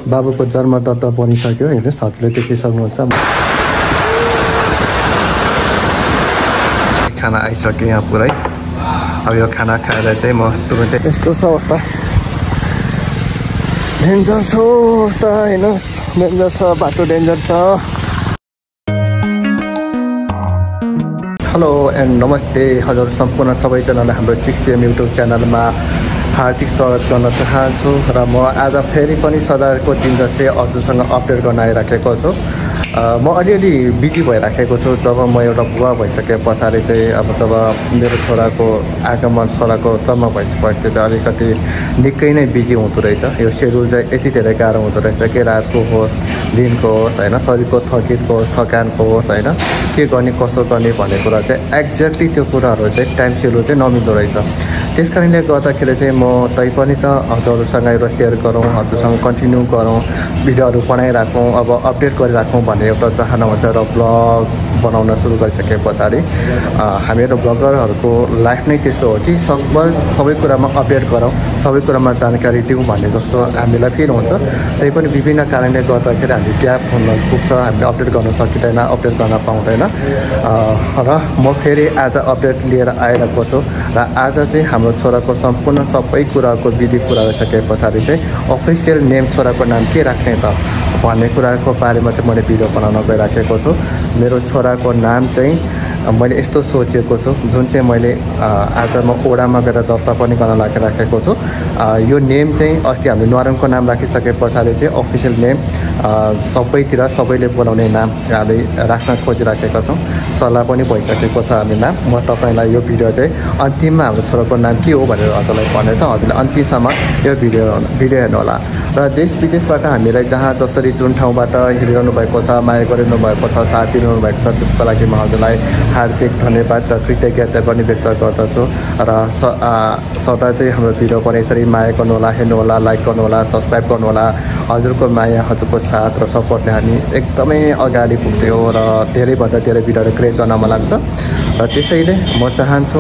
बाबुको जन्मदत्ता बनिसक्यो हेर्नुहोस्, हजुरले देखिसक्नुहुन्छ। खाना आइसक्यो यहाँ पुरै। अब यो खाना खाएर चाहिँ म तुरुन्तै यस्तो छ अवस्था, डेन्जर छ अवस्था हेर्नुहोस्, डेन्जर छ, बाटो डेन्जर छ। हेलो एन्ड नमस्ते हजुर सम्पूर्ण सबैजनालाई हाम्रो 6pm युट्युब च्यानलमा हार्दिक स्वागत गर्न चाहन्छु। र म आज फेरि पनि सदाको दिन जस्तै हजुरसँग अपडेट गर्न आइराखेको छु। म अलिअलि बिजी भइराखेको छु। जब म एउटा बुवा भइसके पछाडि चाहिँ अब जब मेरो छोराको आगमन, छोराको जन्म भइसकेपछि चाहिँ अलिकति निकै नै बिजी हुँदो रहेछ। यो सेड्युल चाहिँ यति धेरै गाह्रो हुँदो रहेछ कि रातको होस् दिनको होस् होइन, शरीरको थकितको होस् थकानको होस् होइन, के गर्ने कसो गर्ने भन्ने कुरा चाहिँ एक्ज्याक्टली त्यो कुराहरू चाहिँ टाइम सेड्युल चाहिँ नमिल्दो रहेछ। त्यस कारणले गर्दाखेरि चाहिँ म तैपनि त हजुरहरूसँग एउटा सेयर गरौँ, हजुरसँग कन्टिन्यू गरौँ, भिडियोहरू बनाइराखौँ, अब अपडेट गरिराखौँ भन्ने एउटा चाहना हुन्छ। र ब्लग बनाउन सुरु गरिसके पछाडि हामीहरू ब्लगरहरूको लाइफ नै त्यस्तो हो कि सबै कुरामा अपडेट गरौँ, सबै कुरामा जानकारी दिउँ भन्ने जस्तो हामीलाई फिल हुन्छ। त्यही पनि विभिन्न कारणले गर्दाखेरि हामी ग्याप हुन पुग्छ, हामीले अपडेट गर्न सकिँदैन, अपडेट गर्न पाउँदैन। र म फेरि आज अपडेट लिएर आइरहेको छु। र आज चाहिँ हाम्रो छोराको सम्पूर्ण सबै कुराको विधि पुरा गरिसके पछाडि चाहिँ अफिसियल नेम छोराको नाम के राख्ने त भन्ने कुराको बारेमा चाहिँ मैले भिडियो बनाउन गइराखेको छु। मेरो छोराको नाम चाहिँ मैले यस्तो सोचेको छु, जुन चाहिँ मैले आज म ओडामा गएर दर्ता पनि गर्न लागिराखेको छु। यो नेम चाहिँ अस्ति हामीले न्वारानको नाम राखिसके पछाडि चाहिँ अफिसियल नेम सबैतिर सबैले बोलाउने नाम हामी राख्न खोजिराखेका छौँ। सल्लाह पनि भइसकेको छ हामी नाम। म तपाईँलाई यो भिडियो चाहिँ अन्तिममा हाम्रो छोराको नाम के हो भनेर हजुरलाई भनेछ, हजुरले अन्तिमसम्म यो भिडियो हेर्नुहोला। र देश विदेशबाट हामीलाई जहाँ जसरी जुन ठाउँबाट हेरिरहनु भएको छ, माया गरिरहनु भएको छ, साथ दिनु भएको छ, त्यसको लागि म हजुरलाई हार्दिक धन्यवाद र कृतज्ञता पनि व्यक्त गर्दछु। र सदा चाहिँ हाम्रो भिडियो पनि यसरी माया गर्नुहोला, हेर्नुहोला, लाइक गर्नुहोला, सब्सक्राइब गर्नुहोला। हजुरको माया, हजुरको साथ र सपोर्टले हामी एकदमै अगाडि पुग्थ्यौँ र धेरैभन्दा धेरै भिडियोहरू क्रिएट गर्न मन लाग्छ। र त्यसैले म चाहन्छु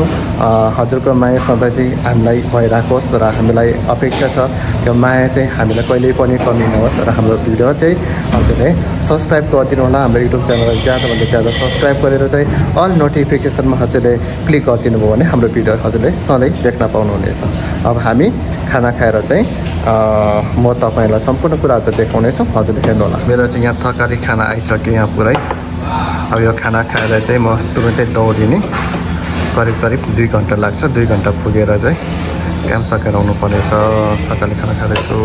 हजुरको माया सधैँ चाहिँ हामीलाई भइरहेकोस् र हामीलाई अपेक्षा छ त्यो माया चाहिँ हामीलाई कहिल्यै पनि कमी नहोस्। र हाम्रो भिडियो चाहिँ हजुरले सब्सक्राइब गरिदिनु होला। हाम्रो युट्युब च्यानललाई ज्यादाभन्दा ज्यादा सब्सक्राइब गरेर चाहिँ अल नोटिफिकेसनमा हजुरले क्लिक गरिदिनु भयो भने हाम्रो भिडियो हजुरले सधैँ देख्न पाउनुहुनेछ। अब हामी खाना खाएर चाहिँ म तपाईँलाई सम्पूर्ण कुराहरू देखाउनेछु, हजुरले हेर्नुहोला। मेरो चाहिँ यहाँ थकारी खाना आइसक्यो यहाँ पुरै। अब यो खाना खाएर चाहिँ म तुरुन्तै दौडिने, करिब 2 घन्टा लाग्छ। 2 घन्टा पुगेर चाहिँ काम सकेर आउनु पर्नेछ। थकाली खाना खाँदैछु।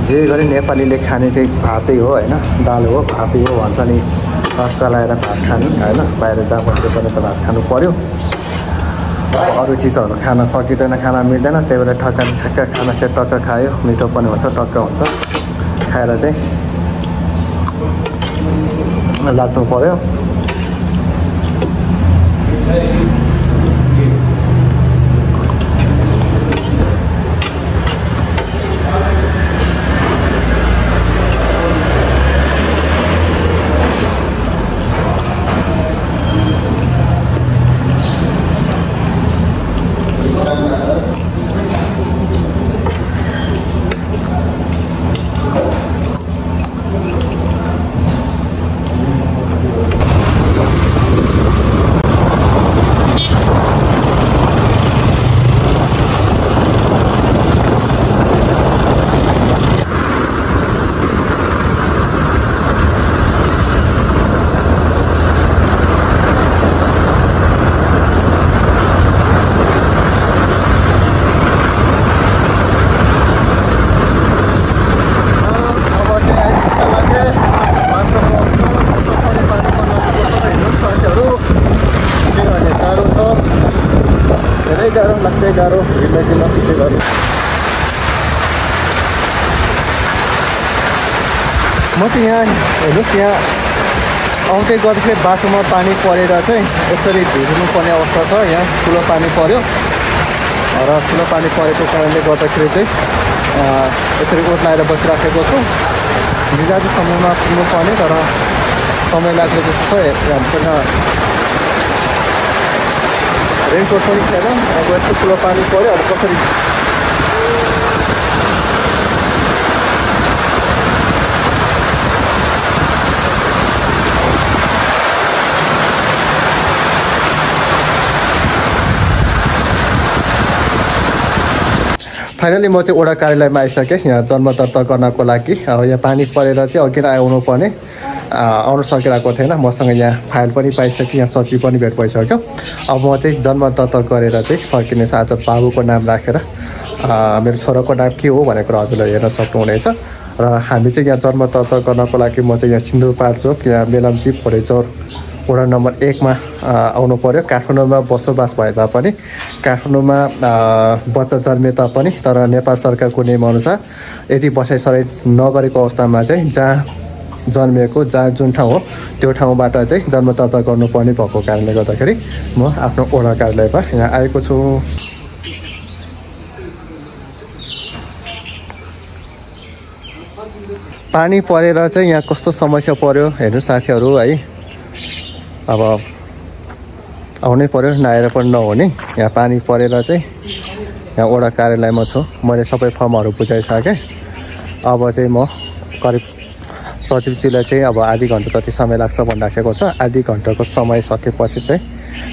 जे गरे नेपालीले खाने चाहिँ भातै हो होइन, दाल हो, भातै हो भन्छ नि। टक्का लगाएर भात खाने होइन, बाहिर जहाँ बसेर पनि त भात खानु पऱ्यो। अरू चिजहरू खान सकिँदैन, खाना मिल्दैन, त्यही भएर ठक्का खाना चाहिँ टक्का खायो, मिठो पनि हुन्छ, टक्का हुन्छ। खाएर चाहिँ लाग्नु पऱ्यो। गाह्रो हिँड्न पछि गाह्रो। म चाहिँ यहाँ हेर्नुहोस्, यहाँ आउँदै गर्दाखेरि बाटोमा पानी परेर चाहिँ यसरी भिज्नुपर्ने अवस्था छ। यहाँ ठुलो पानी पऱ्यो र ठुलो पानी परेको कारणले गर्दाखेरि चाहिँ यसरी ओत्लाएर बसिराखेको छु। भिजादी समयमा पुग्नुपर्ने तर समय लाग्ने जस्तो छ। हामीसँग रेनकोट पनि छैन। अब यस्तो ठुलो पानी पऱ्यो, अब कसरी फाइनली म चाहिँ वडा कार्यालयमा आइसकेँ यहाँ जन्म दर्ता गर्नको लागि। अब यहाँ पानी परेर चाहिँ अघि नै आउनु पर्ने आउनु सकिरहेको थिएन। मसँग यहाँ फाइल पनि पाइसकेँ, यहाँ सचिव पनि भेट भइसक्यो। अब म चाहिँ जन्म दर्ता गरेर चाहिँ फर्किनेछु। आज बाबुको नाम राखेर मेरो छोराको नाम के हो भनेर हजुरले हेर्न सक्नुहुनेछ। र हामी चाहिँ यहाँ जन्म दर्ता गर्नको लागि म चाहिँ यहाँ सिन्धुपाल्चोक यहाँ मेलम्ची फोरेचौर वडा नम्बर 1 मा आउनु पर्यो। काठमाडौँमा बसोबास भए तापनि काठमाडौँमा बच्चा जन्मे तापनि तर नेपाल सरकारको नियमअनुसार यदि बसाइसराई नगरेको अवस्थामा चाहिँ जहाँ जन्मिएको जहाँ जुन ठाउँ हो त्यो ठाउँबाट चाहिँ जन्म दर्ता गर्नुपर्ने भएको कारणले गर्दाखेरि म आफ्नो वडा कार्यालयमा यहाँ आएको छु। पानी परेर चाहिँ यहाँ कस्तो समस्या पर्यो हेर्नु साथीहरू है। अब आउनै पर्यो, नआएर पनि नहुने। यहाँ पानी परेर चाहिँ यहाँ वडा कार्यालयमा छु। मैले सबै फर्महरू बुझाइसकेँ। अब चाहिँ म करिब सचिवजीलाई चाहिँ अब आधी घन्टा जति समय लाग्छ भनिराखेको छ। आधी घन्टाको समय सकेपछि चाहिँ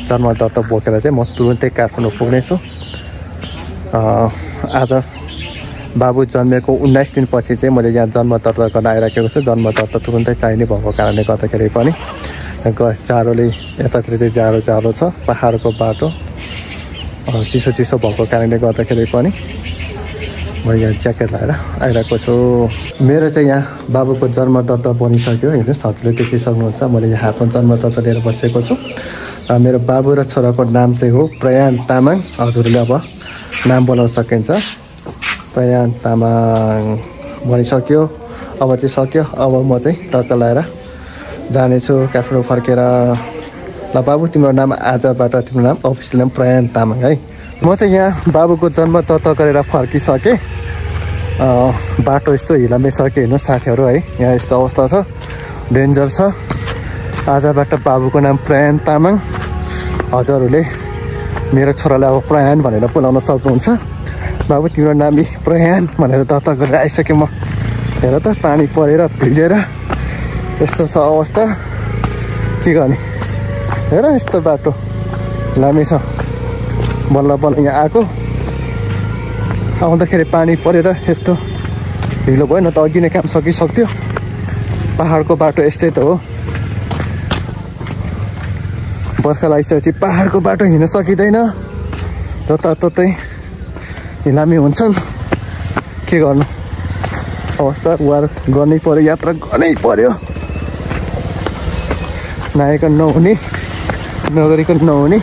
जन्म दर्ता बोकेर चाहिँ म तुरुन्तै काठमाडौँ पुग्नेछु। आज बाबु जन्मेको 19 दिनपछि चाहिँ मैले यहाँ जन्म दर्ता गर्न आइराखेको छु। जन्म दर्ता तुरुन्तै चाहिने भएको कारणले गर्दाखेरि पनि जाडोले यतातिर चाहिँ जाडो छ, पहाडको बाटो चिसो भएको कारणले गर्दाखेरि पनि म यहाँ ज्याकेट लगाएर आइरहेको छु। मेरो चाहिँ यहाँ बाबुको जन्म दर्ता बनिसक्यो। हेर्नुहोस् हजुरले देखिसक्नुहुन्छ मैले यहाँ आफ्नो जन्म दर्ता लिएर बसेको छु। मेरो बाबु र छोराको नाम चाहिँ हो प्रयान तामाङ। हजुरले अब नाम बोलाउन सकिन्छ। प्रयान तामाङ बनिसक्यो। अब चाहिँ सक्यो। अब म चाहिँ टक्क लगाएर जानेछु काठमाडौँ फर्केर। ल बाबु तिम्रो नाम आजबाट तिम्रो नाम अफिसियल नाम प्रयान तामाङ है। म चाहिँ यहाँ बाबुको जन्म दर्ता गरेर फर्किसकेँ। बाटो यस्तो हिलामै सकेँ हेर्नु साथीहरू है। यहाँ यस्तो अवस्था छ, डेन्जर छ। आजबाट बाबुको नाम प्रयान तामाङ। हजुरहरूले मेरो छोरालाई अब प्रयान भनेर बोलाउन सक्नुहुन्छ। बाबु तिम्रो नाम प्रयान भनेर दर्ता गरेर आइसकेँ म। हेर त पानी परेर भिजेर यस्तो छ अवस्था, के गर्ने। हेर यस्तो बाटो लामै छ। बल्ल बल्ल यहाँ आएको, आउँदाखेरि पानी परेर यस्तो ढिलो भयो। न त अघि नै काम सकिसक्थ्यो। पहाडको बाटो यस्तै त हो। बर्खा लागिसकेपछि पहाडको बाटो हिँड्न सकिँदैन, जताततै हिलामी हुन्छन्। के गर्नु, अवस्था वार गर्नै पर्यो, यात्रा गर्नै पर्यो। नआइकन नहुने, नगरिकन नहुने,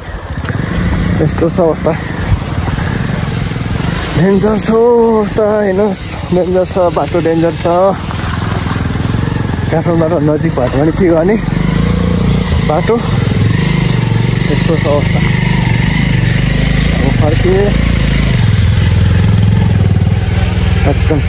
यस्तो छ अवस्था। डेन्जर छ अवस्था हेर्नुहोस्, डेन्जर छ बाटो, डेन्जर छ। काठमाडौँबाट नजिक भएर पनि के गर्ने, बाटो यस्तो छ अवस्था। अब फर्किए एकदम